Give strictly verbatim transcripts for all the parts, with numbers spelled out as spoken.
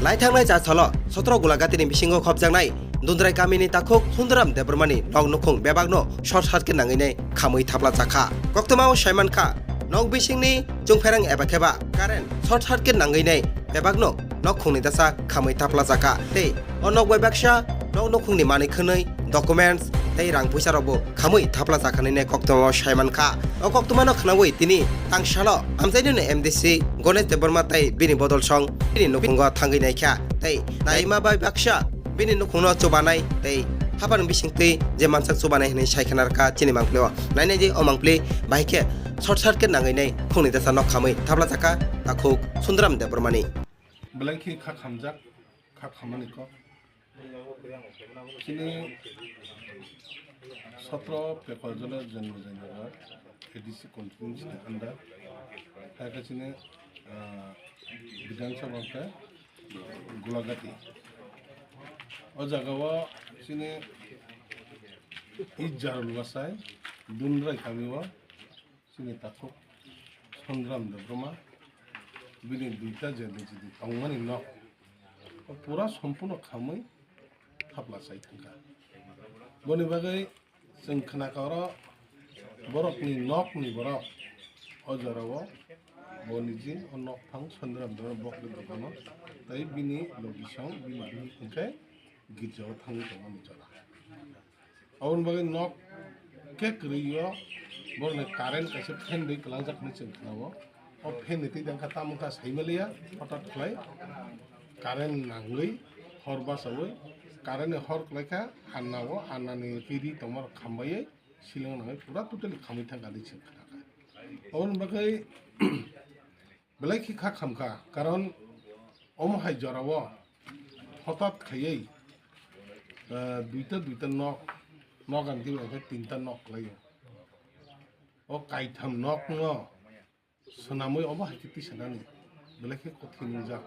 Laithangnai chasalo sotro Gulagatini bisingo khopjaknai Dundrai kamini takhuk Sundaram Debbarmani nok nukhung bebakno short circuit nangwinai khamwi thaplajakha. Koktwmao saimankha, nok bisingni chungpherang eba kheba current short circuit nangwinai bebakno nok khungni dasa khamwi thaplajakha. Tei o nok bai baksa nok nukhungni manwi khwnwi, documents tei rang puisa rokbo khamwi thaplajakha hinwi koktwmao saimankha. O koktwmano khwnawi tini tangsalo amchaini M D C Ganesh Debbarma tei bini bodol song bini nukhungo thangwi naikha tei naima bai baksa bini nukhungno chubanai tei haphang bisingtwi je mansak chubanai hinwi saikha narwkha chini mangpili o. Nainai di o mangpili bahai khe short circuit nangwinai khungni dasa nok khamwi thaplajakha takhuk Sundaram Debbarmani. Belai khe kha khamjak, kha khammani kok. Chini sotro Pekojala Janmajanala A D C constituency ni under. Hai khe chini, ah, Bidhan Sabha khe Gulagati. O jaga o chini Ijjar Lwasai Dundrai kami o chini takhuk Songram Debbarma bini duita je niji di tongmani nok o pura sompurno khamwi thapla chai thangkha. Boni bagwi chwng khnakha oro borokni nokni borok o jorao bo niji o nokphang Songram Debbarma bokni dokano tei bini logisong bini bihik hwnkhe girjao thangwi tongmani jora. Aboni bagwi nok khe kwrwi o borokni current kaisa fan bai kwlangjak hinwi chwng khna-o. O fan ni twi dangkha tamo wngkha saimaliya, hothat khlai current nangwi hor bachaui current ni hor kwlaikha, anna o, anna ni twi ri tongma rok khambaiwi siling nangwi pura totally khamwi thangkha hinwi chwng khnakha. Aboni bagwi belai khe kha khamkha, karon omo hai jorao hothat khaiwi, eh, duita duita nok, nok ani twi bai khe tinta nok kwlaio. O kaitham nok no swnamwi omo hai khe tisanani belai khe kothin wngjak.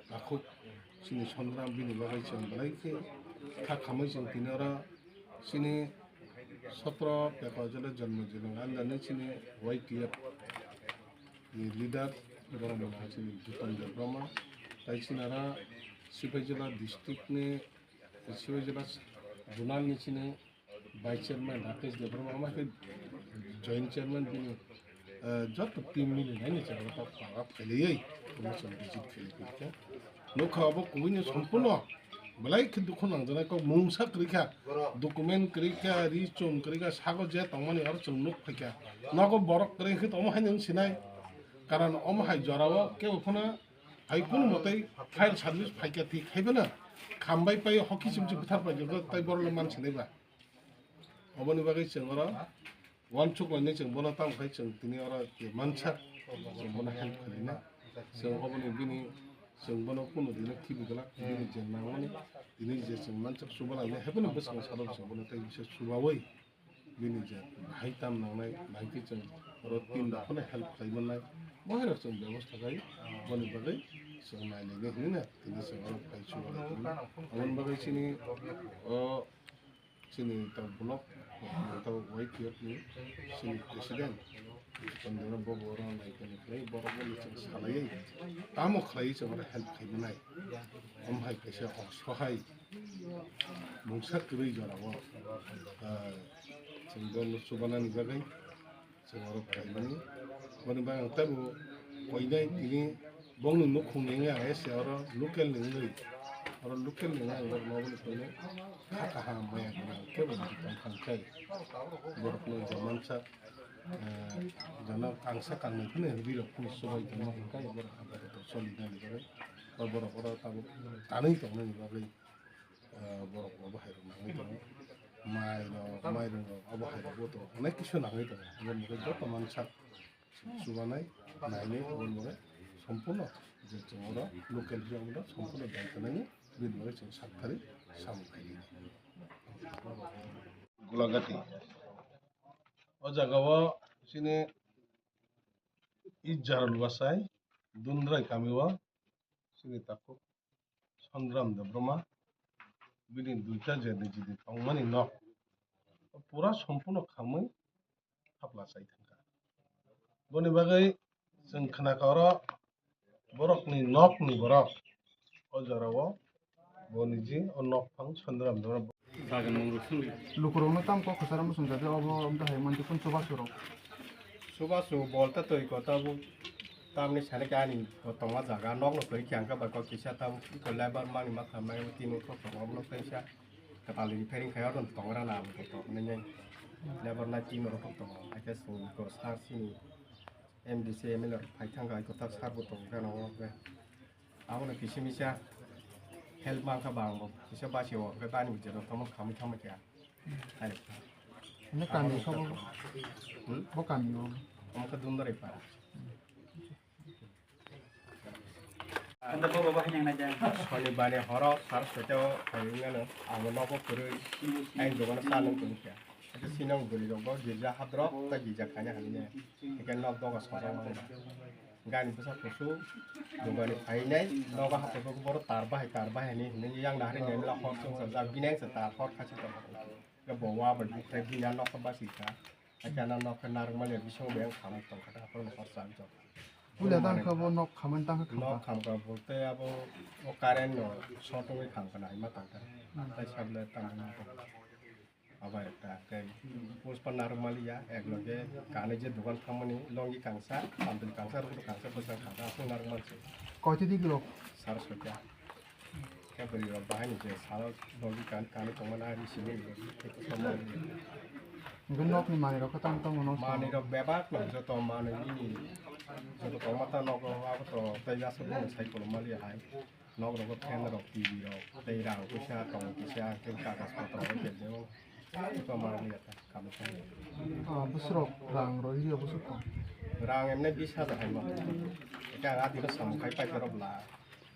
Takhuk chini Songram bini bagwi chwng belai khe kha khamwi chwng tini oro chini sotro Pekojala Janmajanala under ni chini Y T F ni leader borok mwnakha chini Juton Debbarma, tai chini oro Sipaijala district ni, Sipaijala zonal ni chini vice chairman Rakesh Debbarma, omo khe joint chairman bini, eh, joto team mili naini chwng oro tak para phailaiwi omo chwng visit khailai phai kha. Nukha obo kubui no sompurno belai khe dukhu nangjaknai kok, mungsa kwrwi kha, document kwrwi kha, ri chum kwrwi kha, sago je tongmani oro chwng nuk phai kha. Nogo borok kwrwi khe omo haino wng sinai, karon omo hai jorao kebo phano hai kunu mwtai fire service phai kha thik hai phano khambai pai hoki chum chum bwthar pai jagw tai borok le man sinai ba. Oboni bagwi chwng oro uansuk lainai chwng bono tamo khai chwng tini oro je mansak chwng bono help khlaina. Chwng oboni bini chwng bono kunu dino khibi glak bini je nangmani tini je chwng mansak chuba lainai haibano bwskango sarok chwng bono tei bisa chubaui bini je bahai tam nangnai bahai khe chwng oro team rok phano help khlai mannai. Bo hai rok chwng bebosta khai boni bagwi chwng nai lainai hinwi na tini chwng oro phai chuba lai tini. Aboni bagwi chini o Chini ta block, ta Y T F ni chini president, Jitendra Babu oro nai kani khlai, borok bo ni chwng salaiwi, tamo khlaiwi chwng oro help khai mwnai. Omo hai kaisa osohai, mungsa kwrwi jorao, ah, chwng bo no chubanani bagwi, Chwng oro phaimani. Boni bagwi ang teibo koinai tini bongni nukhung ni wngya ese oro local ni wngwi. Oro local ni wngya ang borokno aboni koinai kha kaham maya gwnang kebo tongthang khai. Borokno je mansak, eh, jana kangsa kangnwi phano rwgwi rok phano chubai tongma hwnkhai borok apato solinani bagwi. Ba borok oro tabuk kanwi tongnani bagwi. Ah, borok obo hai rok nangwi tongo. Mai rok, mai rok obo hai rok bo tongo. Onek kisu nangwi tongo. Obo ni bagwi joto mansak chubanai, nainai obo ni bagwi sompurno je chwng oro local hiya omo sompurno dai tonani bini bagwi chwng sak thari samung khai. Gulagati. O jaga o chini Ijjar Lwasai, Dundrai kami o chini takhuk Songram Debbarma, bini duita je niji di tongmani nok, pura sompurno khamwi thapla chai thangkha. Boni bagwi chwng khnakha oro borokni nokni borok O jorao bo niji o nok phang Sondiram Debbarma. Lukurokno tamo kok kwcharo muchungjadi, obo wngkha hai manti kun chubachu rok. Chubachu bolta twi ko tabuk tamni sani khe ani tongma jaga nokno kwrwi khe ang khe bai kok kisa tabuk iko lebar mani ma khamnai tini kok tongo obo nok teisa kwtal ri phering khai oro tongra na abo kok tongo nini lebar na tini rok kok tongo hakhe chwng iko sar sini M D C M L A rok phai thangkha iko tak sar bo tongo gana o khe. Abono kisa misa help mankha ba ang bo kisa basi o khe bani bo jero tamo khamwi thangma khe. Hai. Hwnwi kami Abono sobo khe. Hmm? Bo kami o. Omo khe Dundari para. Anda bo bo bahai nang naja. Soni bani horo sar sete o phai wngano abo nogo kwrwi. Ai dogono sa nang tong khe. Ake sinong bwrwi rok bo girja hadrok ta girja khaina hamya. Ake nok doga sojak nang. Gani bwsa kusu dogani phainai nogo haphaikhe boro tar bahai tar bahai hinwi yang nahari nai mla hor chwng sajak bini ang se tar hor khasi tongkha. Bo wa bai bukrai bini ang nokha basi kha. Ake ano nokha narwkmani bisingo bai ang khamwi tongkha ta haphano hor chwng jok. Puila tang kha bo nok khamani tang kha. Nok khamkha bo tei abo o current no short wngwi khamkha nai ma tangkha. Tai sabla tamo. Abo ekta, tei puspa narwkmaliya, ek loge kanwi je dogan thangmani longi kangsa, sampil kangsa, rukduk kangsa, bwswk kangsa, aswk narwkmani se. Koitwi di kilo? Sar sokya. Khe bwrwi rok bahai ni je salo longi kan-, kanwi tongmani ari simi ni logi, tei puspa mali. Hwnkhe nokni manwi rok khe tamo tamo no? Manwi rok bebak no, joto manwi nini, joto tongma ta nogo, abo to tei aswk bumung sai kolomaliya hai. Nok rogo fan rok, T V rok, tei rang kisa, tong kisa, tei kagas potro rok kebjao. Ito ma rok ya ta, kami kami. Ah, bwswk rang rok ya bwswk tong? Rang emne bis hajar hai ma. Eka ang adino samung khai paisa rok bla.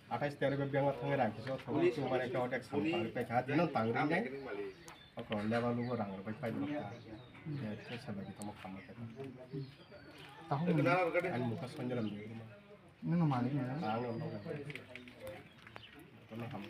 Athais tarik o bengma thangwi rang kisa thangwi chumani ka odek samung khai paisa adino tangri nai. Oko level o rang rok pai pai rok ta. Ya, kisa bagi tamo khamma khe. Tahu. Ani mukha Sondiram ni. Nino malik na? Ang no. Kono ham.